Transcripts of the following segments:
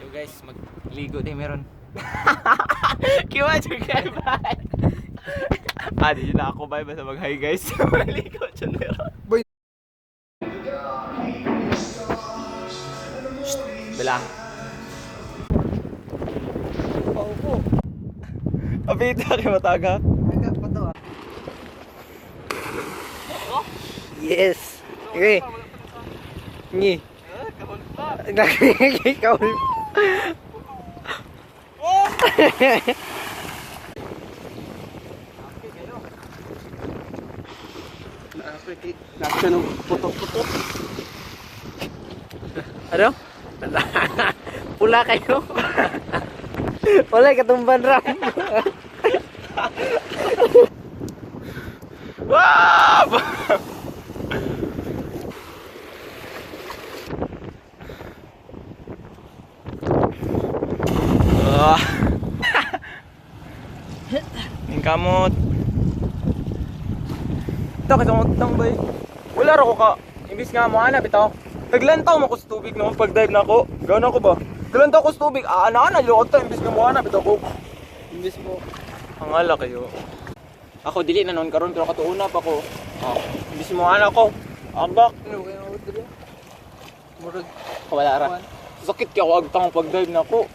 Guys, magligo din meron. Kiwa jud kay bye. Ah, di na ako bye basta mag hi guys. Maligo jud meron. Boy. Shh, Bala. Paupo. Abita kay mataga. Aga pa to ah. Yes. Okay. Ngi. Ikaw. Nasa ng putok-putok. Ano? Pula kayo. Wala katumban ram. Wow! Ah. Ning kamot. Ito kasi utang bay. Wala ra ko ka. Imbis nga mo ana bitaw. Naglantaw mo ko sa tubig no pag dive na ako. Gano ko ba? Naglantaw ko sa tubig. Ah, ana ana luot ta imbis nga mo ana bitaw ko. Imbis mo. Hangala kayo. Ako dili na noon karon pero katuuna pa ko. Oh, imbis mo ana ko. Ambak. Ano kayo diri? Murag Wala ra. Sakit kay ako agtang pag dive na ako.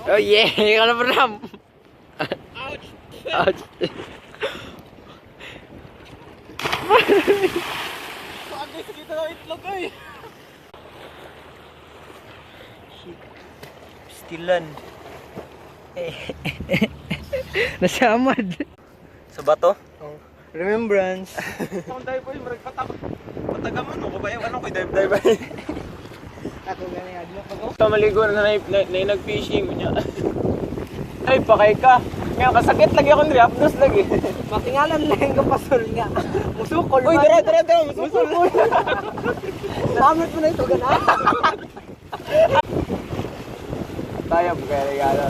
Oh yeah, ikaw na ram. Ouch. Ouch. Agay sakit na itlog ay. Stilan. Nasamad. Sa bato? Oh. Remembrance. Akong dive boy, murag patag. Patagaman ko ba ano ko dive dive ay. Ako gani adlo pa ko. Tamaligo na na, na, na nag-fishing niya. Ay, pakay ka. Nga kasakit lagi akong diri, updos lagi. Makingalan lang ka pasol nga. Musukol. Uy, dara dara dara, musukol. Namit mo na ito gana. Tayo kaya regalo.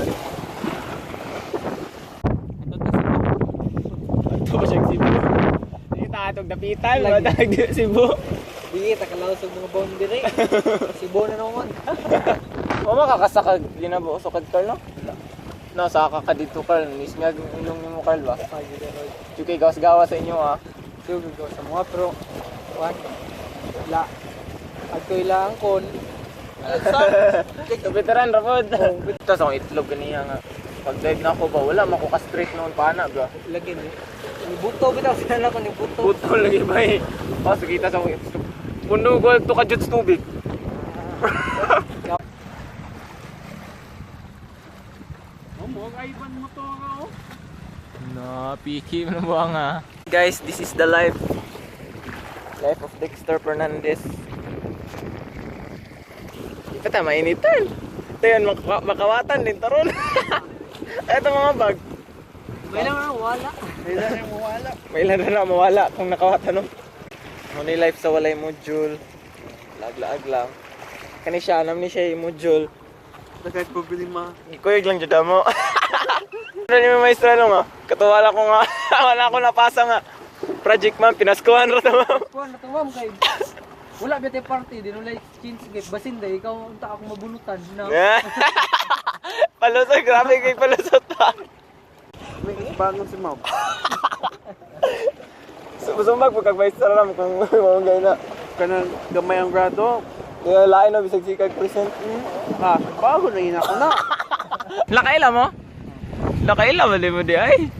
Ito ba siyang Cebu? Hindi ta atog dapitan, Lagi. wala tag Cebu. Dili ta kalaw sa mga boundary. Sibo na naman. Mama kakasakag ginabo sukad Carl no? No, saka ka dito Carl, nisngag ilong nimo Carl ba? Jukay gawas-gawas sa inyo ah. Sugod ko sa mga pero wan la adtoy lang kon. Veteran rapod. Ito sa akong itlog kaniya nga. Pag dive na ako ba wala mako ka straight noon pa na ba. Lagi ni. Nibuto bitaw sila ko nibuto. Putol lagi ba eh. Pas kita sa akong itlog. Puno ko to ka juts tubig. Oh, mo kaiban mo to ako. No, piki mo ba nga? Guys, this is the life. Life of Dexter Fernandez. Di pa ta mainitan. Ito yun, makawatan din taron. Ito mga bag. May lang na wala. May lang mawala. May ilan na na mawala kung nakawatan no. Ano yung life sa walay module. Laag-laag lang. Kani siya, alam ni siya yung module. Nagkait problema. Gikuyog lang jud mo. Ano ni maestra no nga? Katuwala ko nga. Wala ko napasa nga. Project ma'am, pinaskuhan ra ta ma'am. Kuan na to ma'am kay wala ba tay party di nulay chins kay basin day ikaw unta ako mabunutan na. Palusot, grabe kay palusot ta. May bangon si ma'am. Sumbag pag maestra ram kung mao gay na. Kanang gamay ang grado. Di lain no bisag sikag present. Ah, bago na ina ko na. Lakaila mo? Lakaila mo di mo di ay.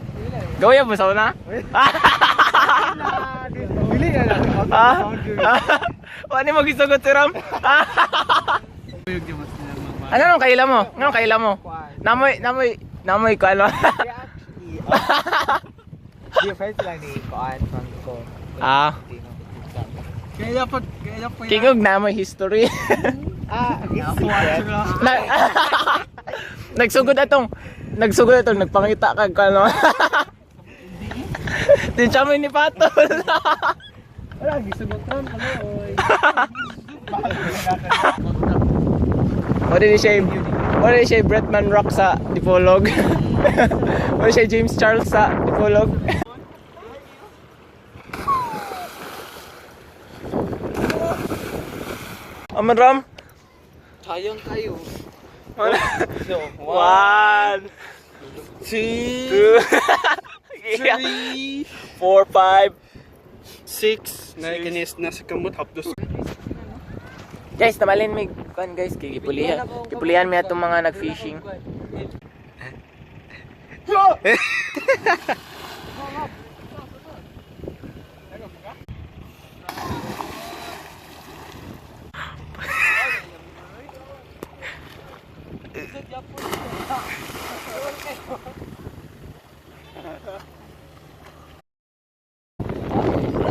Gawin mo sa una? Dili na lang. Ha? Wala mo gisugot si Ram? Ano nung kaila mo? Ano nung kaila mo? Namoy, namoy, namoy ko ano? Actually, different lang ni kuan pang ko. Ah, Kaya dapat king og namoy history. Ah, it's secret. Na, nagsugod atong nagpangita kag ano. Din siya mo ni Patol. Wala gisugot ram ano oy. Mo din siya Bretman Rock sa Dipolog. Mo din siya James Charles sa Dipolog. Aman Ram. Sayang kayo. One, Two, two, three, four, five. six. Na kanis nasa kamot hapdos. Guys, tamalin may kan guys kay gipulihan. Gipulihan mi atong mga nag-fishing.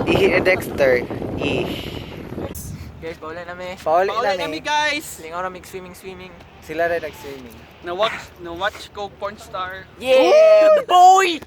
Ihi Dexter. I. Guys, pauli na mi. Pauli Pauli na kami mi. guys. Lingaw ra mig swimming swimming. Sila rin nag-swimming. Na watch ko porn star. Yeah, boy!